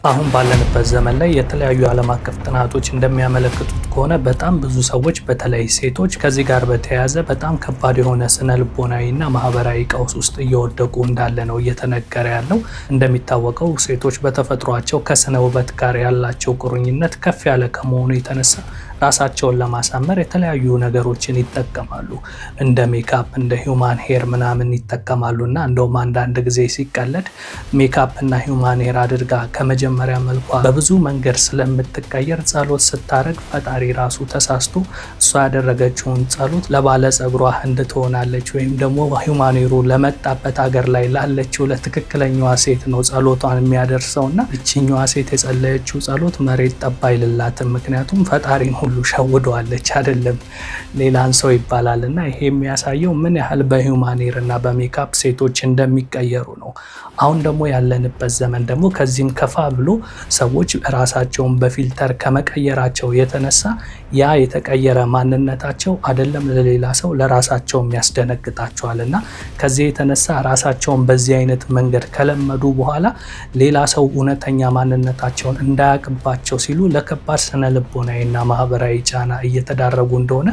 አሁን ባለንበት ዘመን ላይ የተለያዩ ዓለም አቀፍ ጥናቶች እንደሚያመለክቱት ከሆነ በጣም ብዙ ሰዎች፣ በተለይ ሴቶች፣ ከዚህ ጋር በተያያዘ በጣም ከባድ የሆነ ስነ ልቦናዊ እና ማህበራዊ ቀውስ ውስጥ እየወደቁ እንዳለ ነው እየተነገረ ያለው። እንደሚታወቀው ሴቶች በተፈጥሯቸው ከስነ ውበት ጋር ያላቸው ቁርኝነት ከፍ ያለ ከመሆኑ የተነሳ ራሳቸውን ለማሳመር የተለያዩ ነገሮችን ይጠቀማሉ። እንደ ሜካፕ፣ እንደ human hair ምናምን ይጠቀማሉ። እና እንደውም አንዳንድ ጊዜ ሲቀለድ ሜካፕ እና human hair አድርጋ ከመጀመሪያ መልኳ በብዙ መንገድ ስለምትቀየር ጸሎት ስታረግ ፈጣሪ ራሱ ተሳስቶ እሷ ያደረገችውን ጸሎት ለባለ ጸጉሯ ህንድ ትሆናለች ወይም ደግሞ human hair ኡ ለመጣበት ሀገር ላይ ላለችው ለትክክለኛዋ ሴት ነው ጸሎቷን የሚያደርሰው እና ይችኛዋ ሴት የጸለየችው ጸሎት መሬት ጠብ አይልላትም። ምክንያቱም ፈጣሪን ሁሉ ሸውደዋለች፣ አይደለም ሌላን ሰው ይባላል። እና ይሄ የሚያሳየው ምን ያህል በ human hair እና በሜካፕ ሴቶች እንደሚቀየሩ ነው። አሁን ደግሞ ያለንበት ዘመን ደግሞ ከዚህም ከፋ ብሎ ሰዎች ራሳቸውን በ filter ከመቀየራቸው የተነሳ ያ የተቀየረ ማንነታቸው አይደለም ለሌላ ሰው፣ ለራሳቸውም ያስደነግጣቸዋል። እና ከዚህ የተነሳ ራሳቸውን በዚህ አይነት መንገድ ከለመዱ በኋላ ሌላ ሰው እውነተኛ ማንነታቸውን እንዳያቅባቸው ሲሉ ለከባድ ስነ ልቦናዊና ማህበራዊ ጫና እየተዳረጉ እንደሆነ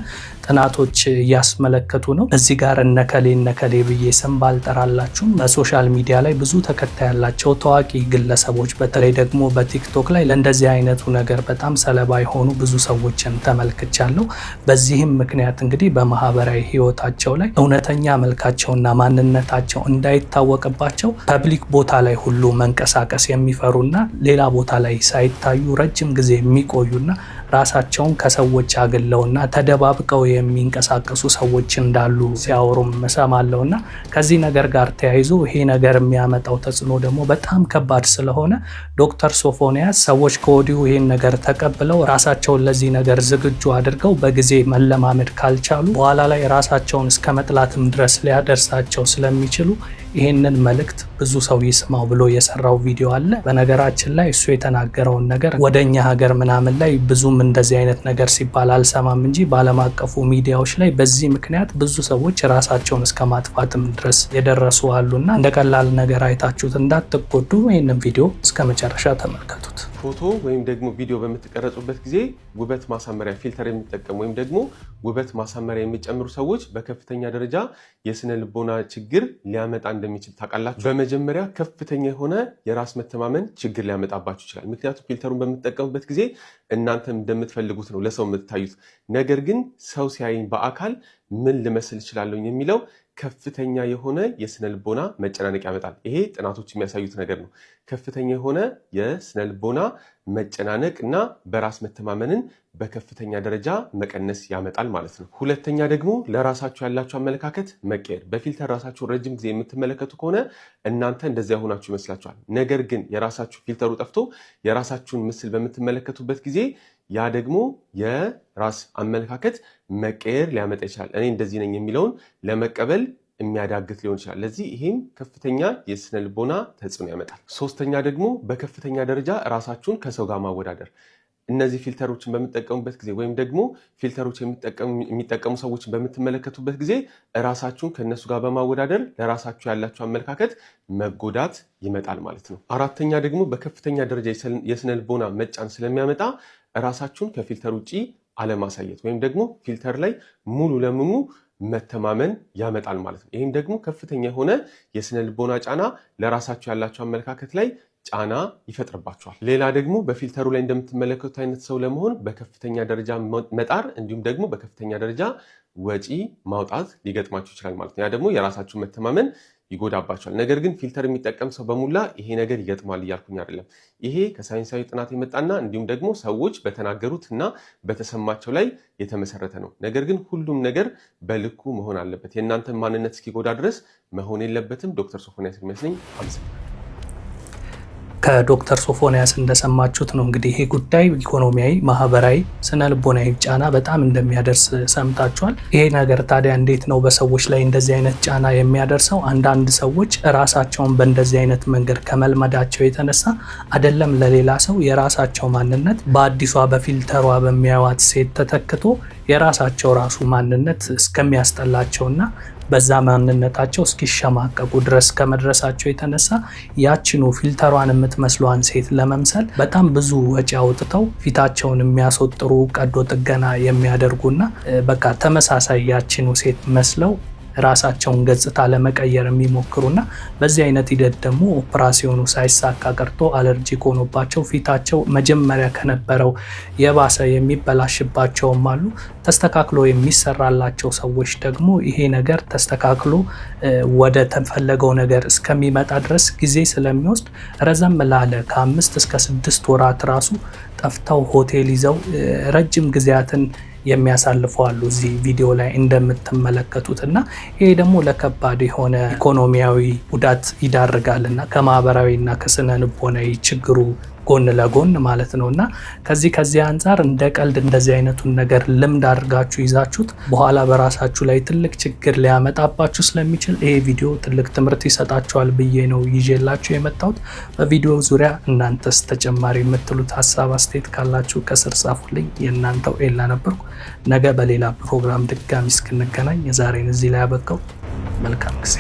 ጥናቶች እያስመለከቱ ነው። እዚህ ጋር እነከሌ እነከሌ ብዬ ስም ባልጠራላችሁም በ social media ላይ ብዙ ተከታይ ያላቸው ታዋቂ ግለሰቦች፣ በተለይ ደግሞ በቲክቶክ ላይ ለእንደዚህ አይነቱ ነገር በጣም ሰለባ የሆኑ ብዙ ሰዎችን ተመልክቻለሁ። በዚህም ምክንያት እንግዲህ በማህበራዊ ህይወታቸው ላይ እውነተኛ መልካቸውና ማንነታቸው እንዳይታወቅባቸው public ቦታ ላይ ሁሉ መንቀሳቀስ የሚፈሩና ሌላ ቦታ ላይ ሳይታዩ ረጅም ጊዜ የሚቆዩና ራሳቸውን ከሰዎች አግለውና ተደባብቀው የሚንቀሳቀሱ ሰዎች እንዳሉ ሲያወሩም እሰማለሁና ከዚህ ነገር ጋር ተያይዞ ይሄ ነገር የሚያመጣው ተጽዕኖ ደግሞ በጣም ከባድ ስለሆነ ዶክተር ሶፎንያስ ሰዎች ከወዲሁ ይሄን ነገር ተቀብለው ራሳቸውን ለዚህ ነገር ዝግጁ አድርገው በጊዜ መለማመድ ካልቻሉ በኋላ ላይ ራሳቸውን እስከ መጥላትም ድረስ ሊያደርሳቸው ስለሚችሉ ይሄንን መልእክት ብዙ ሰው ይስማው ብሎ የሰራው ቪዲዮ አለ። በነገራችን ላይ እሱ የተናገረውን ነገር ወደኛ ሀገር ምናምን ላይ ብዙም እንደዚህ አይነት ነገር ሲባል አልሰማም እንጂ በዓለም አቀፉ ሚዲያዎች ላይ በዚህ ምክንያት ብዙ ሰዎች ራሳቸውን እስከ ማጥፋትም ድረስ የደረሱ አሉና እንደ ቀላል ነገር አይታችሁት እንዳትጎዱ ይህንን ቪዲዮ እስከ መጨረሻ ተመልከቱት። ፎቶ ወይም ደግሞ ቪዲዮ በምትቀረጹበት ጊዜ ውበት ማሳመሪያ filter የሚጠቀሙ ወይም ደግሞ ውበት ማሳመሪያ የሚጨምሩ ሰዎች በከፍተኛ ደረጃ የስነ ልቦና ችግር ሊያመጣ እንደሚችል ታውቃላችሁ? በመጀመሪያ ከፍተኛ የሆነ የራስ መተማመን ችግር ሊያመጣባችሁ ይችላል። ምክንያቱም filter ኡን በምትጠቀሙበት ጊዜ እናንተ እንደምትፈልጉት ነው ለሰው የምትታዩት። ነገር ግን ሰው ሲያይኝ በአካል ምን ልመስል እችላለሁ የሚለው ከፍተኛ የሆነ የስነ ልቦና መጨናነቅ ያመጣል። ይሄ ጥናቶች የሚያሳዩት ነገር ነው። ከፍተኛ የሆነ የስነ ልቦና መጨናነቅ እና በራስ መተማመንን በከፍተኛ ደረጃ መቀነስ ያመጣል ማለት ነው። ሁለተኛ ደግሞ ለራሳችሁ ያላችሁ አመለካከት መቀየር። በ filter ራሳችሁ ረጅም ጊዜ የምትመለከቱ ከሆነ እናንተ እንደዚያ ሆናችሁ ይመስላችኋል። ነገር ግን የራሳችሁ filter ኡ ጠፍቶ የራሳችሁን ምስል በምትመለከቱበት ጊዜ ያ ደግሞ የራስ አመለካከት መቀየር ሊያመጣ ይችላል። እኔ እንደዚህ ነኝ የሚለውን ለመቀበል የሚያዳግት ሊሆን ይችላል። ለዚህ ይሄም ከፍተኛ የስነ ልቦና ተጽዕኖ ያመጣል። ሶስተኛ ደግሞ በከፍተኛ ደረጃ ራሳችሁን ከሰው ጋር ማወዳደር። እነዚህ filter ኦችን በምትጠቀሙበት ጊዜ ወይም ደግሞ filter ኦች የሚጠቀሙ ሰዎችን በምትመለከቱበት ጊዜ ራሳችሁን ከእነሱ ጋር በማወዳደር ለራሳችሁ ያላችሁ አመለካከት መጎዳት ይመጣል ማለት ነው። አራተኛ ደግሞ በከፍተኛ ደረጃ የስነ ልቦና መጫን ስለሚያመጣ ራሳችሁን ከ filter ውጪ አለማሳየት ወይም ደግሞ filter ላይ ሙሉ ለሙሉ መተማመን ያመጣል ማለት ነው። ይህም ደግሞ ከፍተኛ የሆነ የስነ ልቦና ጫና፣ ለራሳችሁ ያላችሁ አመለካከት ላይ ጫና ይፈጥርባቸዋል። ሌላ ደግሞ በ filter ኡ ላይ እንደምትመለከቱት አይነት ሰው ለመሆን በከፍተኛ ደረጃ መጣር እንዲሁም ደግሞ በከፍተኛ ደረጃ ወጪ ማውጣት ሊገጥማችሁ ይችላል ማለት ነው። ያ ደግሞ የራሳችሁን መተማመን ይጎዳባቸዋል። ነገር ግን filter የሚጠቀም ሰው በሙላ ይሄ ነገር ይገጥማል እያልኩኝ አይደለም። ይሄ ከሳይንሳዊ ጥናት የመጣና እንዲሁም ደግሞ ሰዎች በተናገሩት እና በተሰማቸው ላይ የተመሰረተ ነው። ነገር ግን ሁሉም ነገር በልኩ መሆን አለበት። የእናንተን ማንነት እስኪጎዳ ድረስ መሆን የለበትም። ዶክተር ሶፎንያስ ኤርሚያስ ነኝ። አመሰግናለሁ። ከዶክተር ሶፎንያስ እንደሰማችሁት ነው እንግዲህ ይሄ ጉዳይ ኢኮኖሚያዊ፣ ማህበራዊ፣ ስነ ልቦናዊ ጫና በጣም እንደሚያደርስ ሰምታችኋል። ይሄ ነገር ታዲያ እንዴት ነው በሰዎች ላይ እንደዚህ አይነት ጫና የሚያደርሰው? አንዳንድ ሰዎች ራሳቸውን በእንደዚህ አይነት መንገድ ከመልመዳቸው የተነሳ አይደለም ለሌላ ሰው፣ የራሳቸው ማንነት በአዲሷ በ filter ዋ በሚያዩዋት ሴት ተተክቶ የራሳቸው ራሱ ማንነት እስከሚያስጠላቸውና በዛ ማንነታቸው እስኪሸማቀቁ ድረስ ከመድረሳቸው የተነሳ ያችኑ filter ዋን የምትፈልገዋን የምትመስለዋን ሴት ለመምሰል በጣም ብዙ ወጪ አውጥተው ፊታቸውን የሚያስወጥሩ፣ ቀዶ ጥገና የሚያደርጉና በቃ ተመሳሳይ ያችኑ ሴት መስለው ራሳቸውን ገጽታ ለመቀየር የሚሞክሩና በዚህ አይነት ሂደት ደግሞ ኦፕራሲዮኑ ሳይሳካ ቀርቶ allergic ሆኖባቸው ፊታቸው መጀመሪያ ከነበረው የባሰ የሚበላሽባቸውም አሉ። ተስተካክሎ የሚሰራላቸው ሰዎች ደግሞ ይሄ ነገር ተስተካክሎ ወደ ተፈለገው ነገር እስከሚመጣ ድረስ ጊዜ ስለሚወስድ ረዘም ላለ ከ5 እስከ 6 ወራት ራሱ ጠፍተው ሆቴል ይዘው ረጅም ጊዜያትን የሚያሳልፉ አሉ እዚህ ቪዲዮ ላይ እንደምትመለከቱት። እና ይሄ ደግሞ ለከባድ የሆነ ኢኮኖሚያዊ ጉዳት ይዳርጋል እና ከማህበራዊ እና ከስነ ልቦናዊ ችግሩ ጎን ለጎን ማለት ነው። እና ከዚህ አንጻር እንደ ቀልድ እንደዚህ አይነቱን ነገር ልምድ አድርጋችሁ ይዛችሁት በኋላ በራሳችሁ ላይ ትልቅ ችግር ሊያመጣባችሁ ስለሚችል ይሄ ቪዲዮ ትልቅ ትምህርት ይሰጣችኋል ብዬ ነው ይዤላችሁ የመጣሁት። በቪዲዮ ዙሪያ እናንተስ ተጨማሪ የምትሉት ሀሳብ አስተያየት ካላችሁ ከስር ጻፉልኝ። የእናንተው ኤላ ነበርኩ። ነገ በሌላ ፕሮግራም ድጋሚ እስክንገናኝ የዛሬን እዚህ ላይ ያበቃው። መልካም ጊዜ።